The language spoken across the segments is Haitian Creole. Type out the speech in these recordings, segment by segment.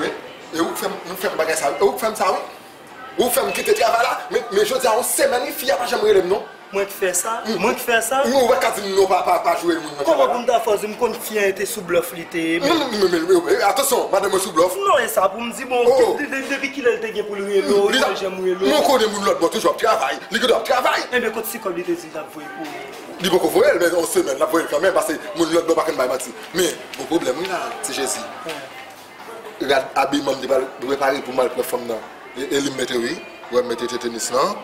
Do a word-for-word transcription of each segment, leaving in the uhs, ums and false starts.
Wi. E ou k fè m, ou k fè m bagay sa, wi. E ou k fè m sa, wi. Ou fè m kite travay la. Men, men jodi a, yon semèn, wi, fi a pa janm rele m, non. Mwen k fè sa? Mwen k fè sa? Ou pa ka di m non, pa, pa, pa joure moun nan. Kòman pou m ta fè w di m konn fi a te sou blòf li te ye? Non, men, men, men, men, atansyon, madanm mwen sou blòf. Non, e sa pou m di, bon, de-, de-, depi kilè l te gen pou l rele w, li pa janm rele w? Mwen konnen moun lòt bò toujou ap travay. Li gen dwa ap travay. Enben, kot ti kòb li te di l t ap voye pou ou? Li poko voye l, men yon semèn, l ap voye l kanmenm, paske moun lòt bò pa konn bay manti. Men, gon pwoblèm, wi, la, ti Jezi. Rad abiman m te pral prepare pou m al pran fanm nan. E, e li m mete, wi. Wè, m mete tete tenis lan.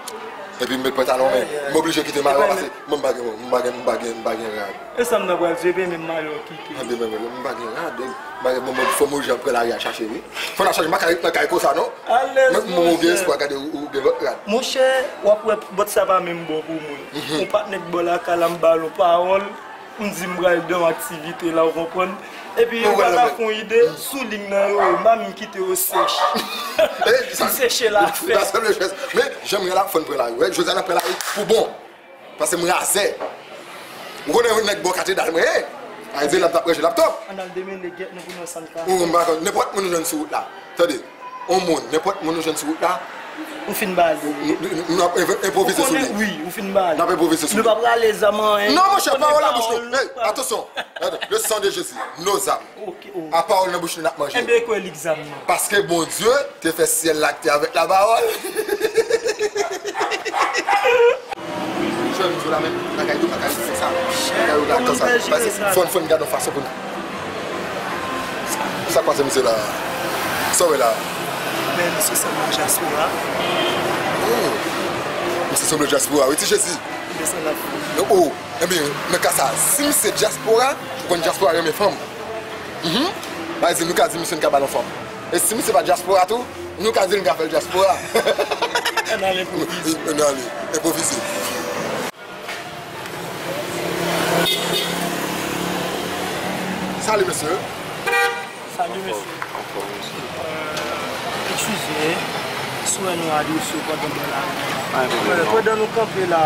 Epi m met pantalon, men m oblije kite m ale paske mwen m pa gen, m pa gen, m pa gen, m pa gen rad. E sa m nan pral di, epi menm mayo kite. Anben, men, men, m pa gen rad, e m pa gen, bon, bon, fò m oblije al pran lari al chache, wi. Fò n al chache, m pa ka ret nan kay konsa, non. Alèz, monchè. Mwen, mwen, ou gen espwa gade ou, ou gen lòt rad. Monchè, w ap wè bòt sa pa menm bon pou moun. Yon patnè k bò lakay la, m ba l yon pawòl. M di m pral nan yon aktivite la, ou konprann? Epi yo pa ka fè yon ide, sou liy nan yo, m pa menm kite yo sèch. M seche l a fè. Men, jan m ye la, fò n pran lari. Wè, jodi a n ap pran lari pou bon. Paske m razè. Ou konnen yon nèg bò katedral mwen ye. A di l ap t ap ranje laptòp. Ann al demele gèt nou pou nou wè sa n ka fè. Ou, m pa konn, nenpòt moun nou jwenn sou wout la. Tande. Yon moun, nenpòt moun ou jwenn sou wout la. Ou fin ba li. N, n, n ap env-, enpwovize sou li. Ou konnen, wi, ou fin ba li. N ap enpwovize sou li. Nou pa prale zam anyen. Non, monchè, pawòl nan bouch nou. Ey, atansyon. Gade, le sang de Jésus, nos âmes. Ok, oh. A pawòl nan bouch nou n ap manje. Enben, kwè lik zam nan. Paske Bondye te fè syèl la ki te avèk lapawòl. Jwenn di w la menm, bagay yo, bagay yo, se sa. Bagay yo la, konsa. Fò n, fò n gade yon fason pou n Sa k pase misye la? Sa w wè la? Men misye sanble yon dyaspora. Oh. Misye sanble dyaspora, wi, ti Jezi. Ebyen, sa l ap fè. Oh, oh. Ebyen, nan ka sa, si misye dyaspora, ou konn dyaspora renmen fanm. Mhm. Sa vle di, nou ka di misye n ka ba l yon fanm. E si misye pa dyaspora tou, nou ka di l n ka fè l dyaspora. Ann ale, enpwovize. Ann ale, enpwovize. Salut, mesye. Salut, mesye. Anfòm, anfòm, mesye. Euh, eskize, si w wè nou adrese w pandan bò lari a. Pa gen pwoblèm, non. Pandan nou kanpe la,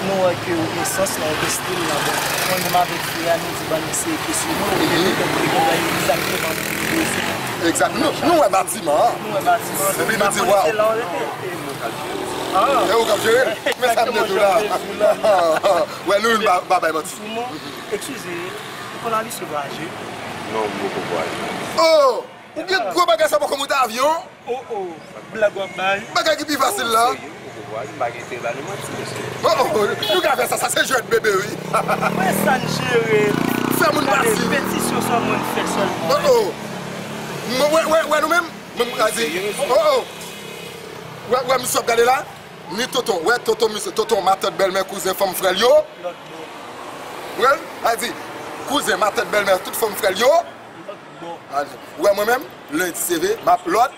nou wè ke esans la, ou gen stil la, bon, mwen menm avèk fi a, nou di ban nou eseye kesyone, ou gen petèt te gen bagay egzakteman pou nou bezwen. Egzakt. Nou, nou wè batiman an. Nou wè batiman an. Epi nou di, waw. Se la w rete. Ah. E ou k ap jere l? Men sa m te di w la. Wè, nou menm pa, pa bay manti. Eskize, ou konn ale vwayaje? Non, m poko vwayaje. Oh! Ou gen gwo bagay sa poko monte avyon? Oh, oh. Blag w ap bay. Bagay ki pi fasil la. Serye, m poko vwayaje, m pa gen tela, nou manti, mesye. Oh, oh, nou ka fè sa, sa se jwèt bebe, wi. Mwen sa n jere. Fè moun pati. Gade, petisyon sa moun fè sèlman. Oh, oh. Mwen, wè, wè, wè nou menm? Mwen, m ka di, oh, oh. Wè, wè, misye ap gade la. Ni tonton, wè, tonton, misye, tonton, matant, bèlmè, kouzen, fanm, frè l yo. Wè, a di, kouzen, matant, bèlmè, tout fanm, frè l yo. Wè, mwen menm, lendi se ve, m ap lòt.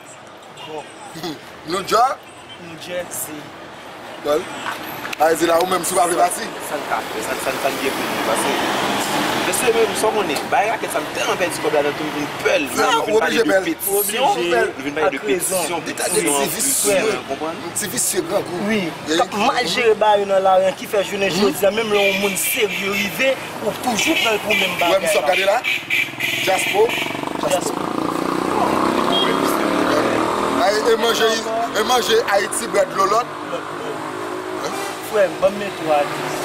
New York. New Jersey. Bon. A di la, ou menm, si w pa vle pati. Sa n ka fè, sa n, sa n, sa n gen pou nou pase. Mesye, men, sa w konnen, bay rakèt sa, m tèlman pèdi kòb ladan tou, m vin pè l. Ou oblije pè l. Ou oblije pè l. Nou vin pale de petisyon, petisyon an plis, ou konprann? Ti visye grangou. Wi. K ap mal jere bagay yo nan lari an, ki fè jounen jodi a, menm lè yon moun serye rive, ou toujou pran l pou menm bagay la. Wè, misye ap gade la. Jaspo. Jaspo. Ay, e manje, e manje Ayiti, bwè dlo lòt. Frè m, ban m mete w alèz.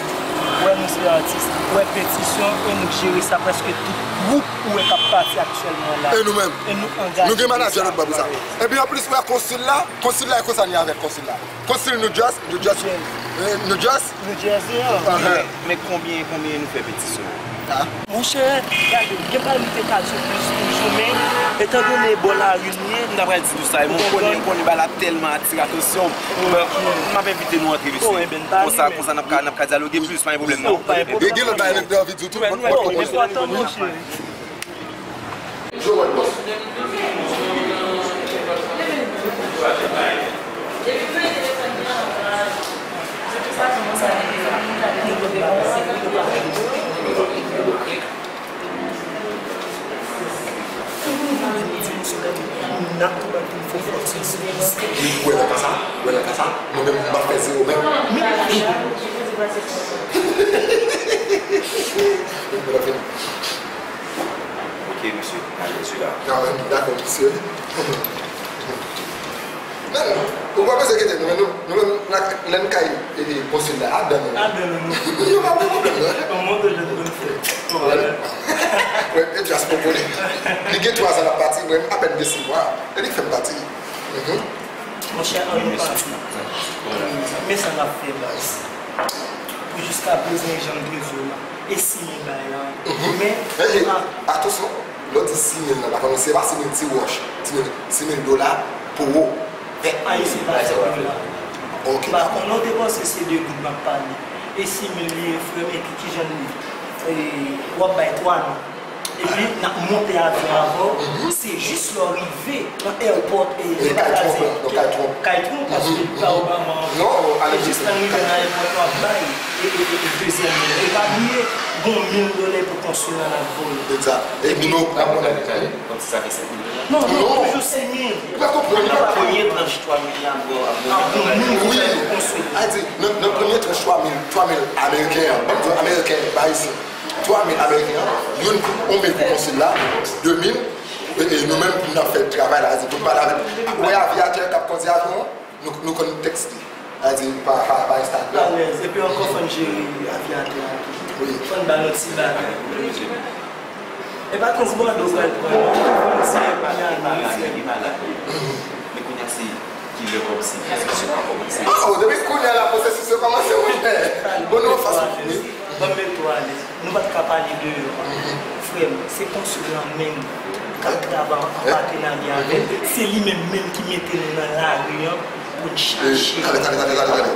Wè, nou se atis. Wè, petisyon, e nou k jere sa, prèske tout gwoup ou wè k ap pati aktyèlman la. E nou menm? E nou angaje. Nou gen manadjè lòt bò pou sa. Epi anplis, wè, konsil la, konsil la, e konsa n ye avèk konsil la. Konsil New Jersey, New Jersey. Eh, New Jersey? New Jersey an. Ahan. Men, men konbyen, konbyen nou fè petisyon an? Ah. Monchè, gade, gen bagay m te ka di w plis toujou, men, etandone bò lari n ye, m ta pral di nou sa, men m konnen, m konnen bagay la tèlman atire atansyon m. M ap envite nou antre, mesye. Konsa, konsa, n ap ka, n ap ka dyaloge plis, pa gen pwoblèm, non. Gen, gen lòt bagay m te anvi di w tou. Enpòtan, monchè. Ou wè nan ka sa, ou wè nan ka sa, mwen menm m pa fè zewo menm. Mwen pa fini. Ok, Mesye, gade mesye la. Kanmenm, dakò, mesye. Men, ou pa bezwen enkyete nou, men nou, nou menm, lè n kay, e, e, konsil la, adan nou. Adan nou, nou. Nou pa gen pwoblèm, non. Yon moto je te konn fè. Wè, e Jas Popoli. Li gen twa zan l ap pati, mwen, apèn gen sis mwa. E li k fè m pati. Mhm. Monchè, ann nou pati. Men sa n ap fè, baz. Pou jiska prezan, jan m te di w la. E sis mil bagay la. Mhm. Men, e, e, atansyon, lè w di sis mil nan, pa kòmanse pa sis mil ti wòch, sis mil, sis mil dola pou ou. Vèt. Ayisyen pa fè dola. Ok, dakò. Lè w te panse se de goud m ap pale. E sis mil li ye, frè m, epi kijan l ye? E, w ap bay twa non. Epi, n ap monte avyon avè w. Mhm. Se jis lè w rive nan airport, e, e, Kay Trump, nan Kay Trump. Kay Trump, paske pa Obama ankò. Non, e jis lè n rive nan airport, nou ap bay, e, e, e, e, dezyèm mil. E pa bliye, gon mil dola pou konsil la n ap voye. Egzat. E nou, n ap konn. Kòmsi sa fè sèt mil dola. Non, non, toujou sis mil. Ou pa konprann. Nan premye tranch twa mil la, ap gon, ap gon mil dola pou konsil. A di, nan, nan premye tranch twa mil, twa mil ameriken an, ban m di w ameriken, pa ayisyen. Twa mil ameriken an, youn pou, yon mil pou konsil la, de mil, e, e nou menm pou n ap fè travay la, pou n pale avèk, wè avyatè k ap kondui avyon an, nou, nou konn tèks li. Sa di, pa, pa, pa Instagram. Alèz, epi ankò fò n jere avyatè a tou. Wi. Fò n ba l yon ti bagay. E pa trans Bòdo pral pran non, fò n ti epi a nou. Men kounye a se kilè kòmsi pwosesis yo pa kòmanse. Oh, depi kounye a la pwosesis yo kòmanse, monchè. Bon, nou anfas, wi. Ban m met ou alèz. Nou pa t ka pale de yo. Frè m, se konsil la menm k ap travay an patenarya avè l. Se li menm menm ki mete nou nan lari an pou n chache. Talè, talè, talè, talè, talè.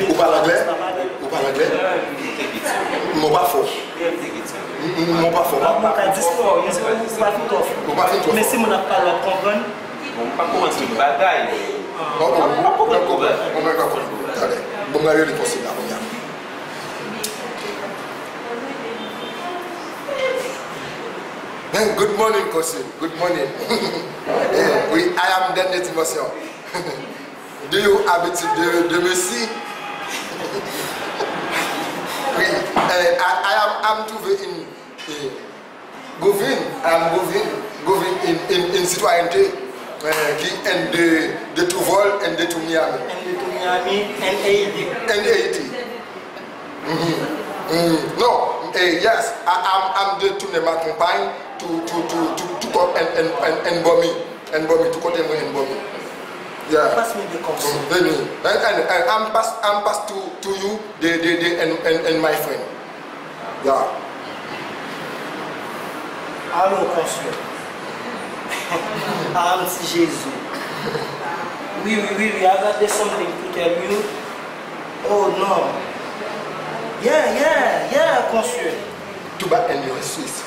Ou pale anglè? Ou pale anglè? Mwen pa fò. Mwen pa fò. Mwen ka di fò, men ou pa fin twò fò. Ou pa fin twò fò. Men si moun ap pale, w ap konprann. Bon, m pa konprann tout bagay. Bon, bon, bon, bon, bon, bon, bon, bon, bon, bon, talè. Bon, m rele konsil la kounye a. Hey, good morning, konsil. Good morning. Eh, wi, I am dènye dimansyon. Do you habitude de, de Messi? Wi, eh, I, I am, I'm trouvé in, eh, Gouvin, I am Gouvin, Gouvin in, in, in citoyenneté, eh, ki N de, de Tuvalu, N de to Miami. N de to Miami, N A D. N A D. Mhm. Mhm. No, eh, yes, I, I'm, I'm de tounen ma konpay to, to, to, to, to come and, and, and, and bò mi, and bò mi, to kote mwen and bò mi. Yeah. Pass me the cup, sir. Mhm. And, and, and I'm pass, I'm pass to, to you the, the, the, and, and, and my friend. Yeah. Alo, konsil. Ah, m ti Jezi. Wi, wi, wi, wi, I got the something to tell you. Oh, no. Yeah, yeah, yeah, konsil. Tou ba and your Swiss.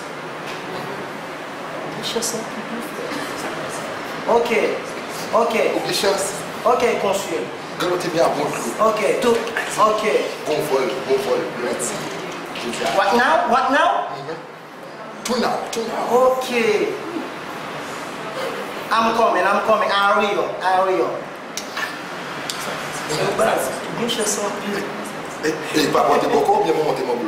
Oke, oke. Oke, konsil. Gade w te byen ap wont lou. Oke, tou, oke. Bon vòl, bon vòl, mèsi. Jodi a. What now? What now? Mhm. Tou now, tou now. Oke. I'm coming, I'm coming. Hurry up, hurry up. Yo, baz, gen chans anpil. E, e pa pote bòkò oubyen mwen monte manbo?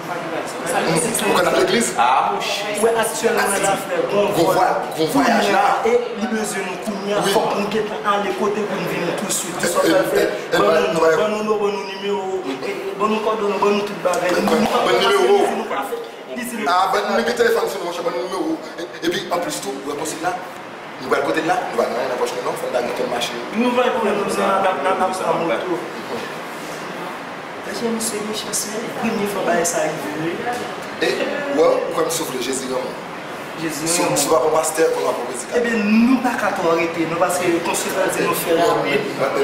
Ou konn al legliz? Ah, monchè. Ou wè aktyèlman la, frè, gon vòl, gon vòl, kounye a, e li bezwen nou kounye a, fòk nou gentan ale kote pou n vini tousuit. Kisa w pral fè? Ban nou, ban nou non, ban nou nimewo, e, e, ban nou kòdone, ban nou tout bagay. Ban nimewo. Li di nou pa fè, li di nou pa fè. Ah, ban nimewo telefòn sou nou, monchè, ban nimewo. E, epi, anplis tou, ou wè konsil la, nou pral kote l la, nou pa gen anyen nan pòch nou non, fò n ta gen kè n mache. Nou pa gen pwoblèm, nou se n ap, n ap, n ap pran moto. Mesye, misye gen chans, wi. Premye fwa bagay sa rive, wi. E, ou wè, ou kwè m soufle, Jezi renmen w. Jezi renmen w. Si w pa bon pastè, kounye a w ap bon predikatè. Ebyen, nou pa ka twò rete, non, paske konsil la di nou fè rapid.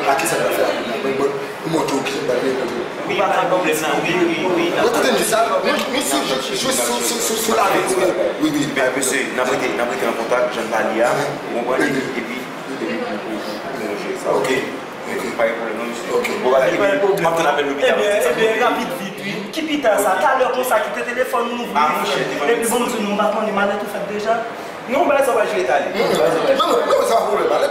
A ki sa n ap fè rapid la? Bon, bon, ou montre w ki jan n pral fè montre w. Wi, pa gen pwoblèm nan, wi, wi, wi. Mwen kote m di sa, nou, nou sou, jis sou, sou, sou, sou lavi, wi, wi, wi. Ben, mesye, n ap rete, n ap rete an kontak, jan n pale a, ou konprann, epi, epi, epi pou, pou, pou, pou nou jere sa. Ok, ok. Pa gen pwoblèm, non, mesye. Ok. Bon, bagay, epi, m ap tann apèl lopital. Ebyen, ebyen, rapid, vit, wi. Ki pita sa? Talè konsa, kite telefòn nou, wi. Ah, monchè, epi, bon, nou di nou, m pa konnen, malè tou fèt deja. Non, bagay sa pa jwe tale. Non, non, non, sa pa pwoblèm. Ale,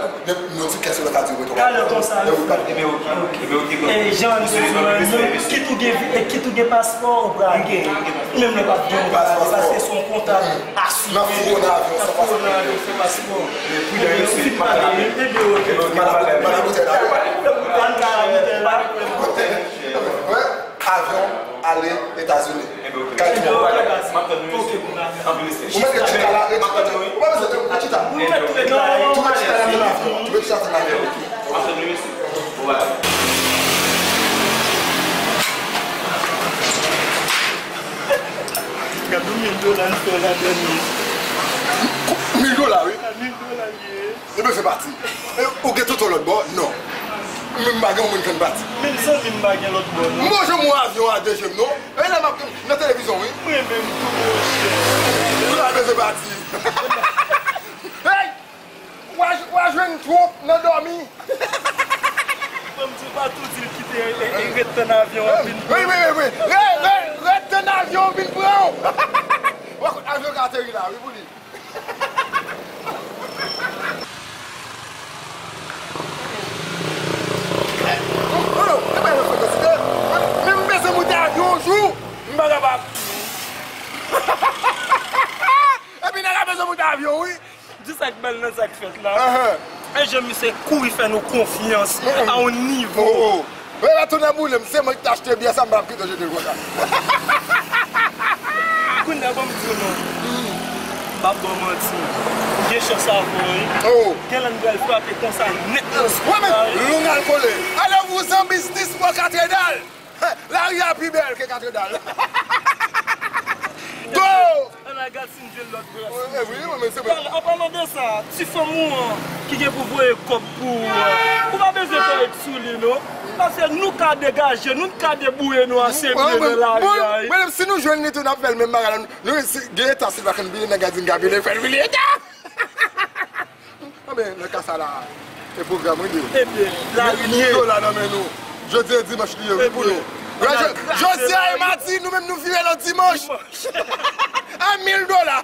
nou di kèsyon nan ka di retou. Talè konsa. Ebyen, oke. Ebyen, oke. E jan nou di, kit ou gen, e kit ou gen paspò, ou pral gen. Menm lè pa gen, ou pral gen, paske se yon kontak asire. Nan fou nan avyon, san paspò. Nan fou nan avyon, san paspò. Ebyen, oke. Ebyen, oke. Ann nan bouton la. Avyon ale Etazini. Kay tou. Ou mete chita la, ou pa bezwen, ou chita. Tou met chita la nan avyon. Tou met chita la nan avyon. Gad yon mil dola n fè ladan nou. Mil dola, wi. Mil dola l ye. Li bezwen pati. E, ou gen tonton lòt bò? Non. Men m pa gen yon moun k ann pati. Menm zanmi m pa gen lòt bò, non. M pa janm wè avyon a de je m, non. E la m ap nan televizyon, wi. Mwen menm tou, monchè. Tou la bezwen pati. Hey! W a, w a jwenn twonp nan dòmi. Ban m di w, pa tou di l kite, e, e, ret tann avyon an vin pran. Wi, wi, wi, wi. Ret, ret, ret tann avyon an vin pran w. W a kout avyon ka ateri la, wi, pou li. Men m bezwen moute avyon yon jou, m pa kapab. Epi nèg la bezwen moute avyon, wi. Di sa k bèl nan sa k fèt la. E jan misye kouri fè nou konfyans a yon nivo. Mwen pa tounen boule m, se mwen ki t achte byè sa, m p ap kite w jete l konsa. Kounye a ban m di w non. M p ap ba w manti. Ou gen chans avè w, wi. Gen lè n pral frape konsa nèt nan spot la, wi. Long al kole. Alevou zan biznis bò Katredal. Lari a pi bèl ke Katredal. Go! Ann al gad si n jwenn lòt brasri. Wi, wi, wi, men se vre. An palan de sa, ti fanm ou an ki gen pou voye kòb pou ou an, ou pa bezwen peye sou li, non. Paske nou ka degaje, nou ka debouye nou ase byen nan lari a, wi. Bon, si nou jwenn li tou, n ap fè l menm bagay la. Nou, si gen eta, si l pa konn bile nan gadin, ka bile fè l bile eta. Anben, nan ka sa la, e pwogram, wi, li. Ebyen, la li ye. Mil dola nan men nou. Jodi a dimanch li ye, wi, pou nou. Jodi a e madi, nou menm nou vire lòt dimanch. A mil dola.